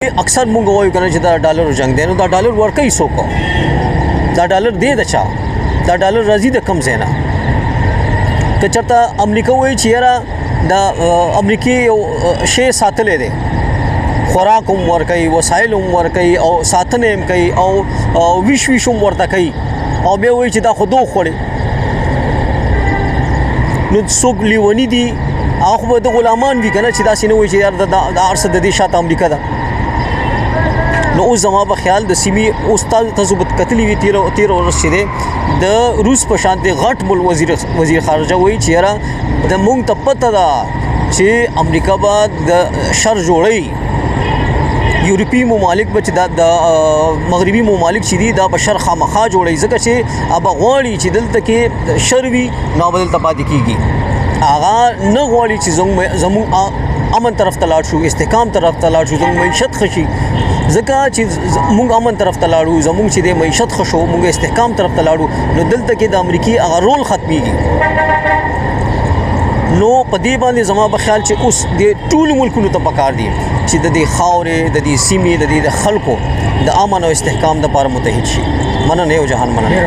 اکثر مونږ وایو کنه چې دا ډالر جنگ دی، نو دا ډالر ورکوي څوک؟ دا ډالر دی د چا؟ دا ډالر راځي د کم ځای نه؟ که چېرته امریکا وایي چې یاره د امریکې یو شی ساتلی دی، خوراک هم ورکوي، وسایل هم ورکوي او ساتنه هم کوي او ویش ویش هم ورته کوي، او بیا وایي چې دا خو دوه خوړې، نو څوک لیوني دي؟ هغه خو به د غلامان وي که نه چې داسې نه وایي چې یار دا هر څه د دې شاته امریکا ده. نو اوس زما په خیال د سیمې اوس تاسو به کتلی وي تېره ورځ چې دی د روس په شان دی غټ ملک وزیر خارجه وایي چې یاره د مونږ ته پته ده چې امریکا به د شر جوړوي، یورپي ممالک به چې دا د مغربي ممالک چې دي دا به شر خامخا جوړوي، ځکه چې هغه غواړي چې دلته کې شر وي نو به دلته پاتې کېږي. هغه نه غواړي چې زموږ امن طرف ته لاړ شو، استحکام طرف ته لاړ شو، زموږ معیشت ښه شي، ځکه چې موږ امن طرف ته لاړو، زموږ چې د معیشت ښه شو، موږ استحکام طرف ته لاړو، نو دلته کې د امریکې هغه رول ختمېږي. نو په دې باندې زما په خیال چې اوس د ټولو ملکونو ته پکار دي چې د دې خاورې، د دې سیمې، د دې د خلکو د امن او استحکام دپاره متحد شي. مننه یو جهان مننه.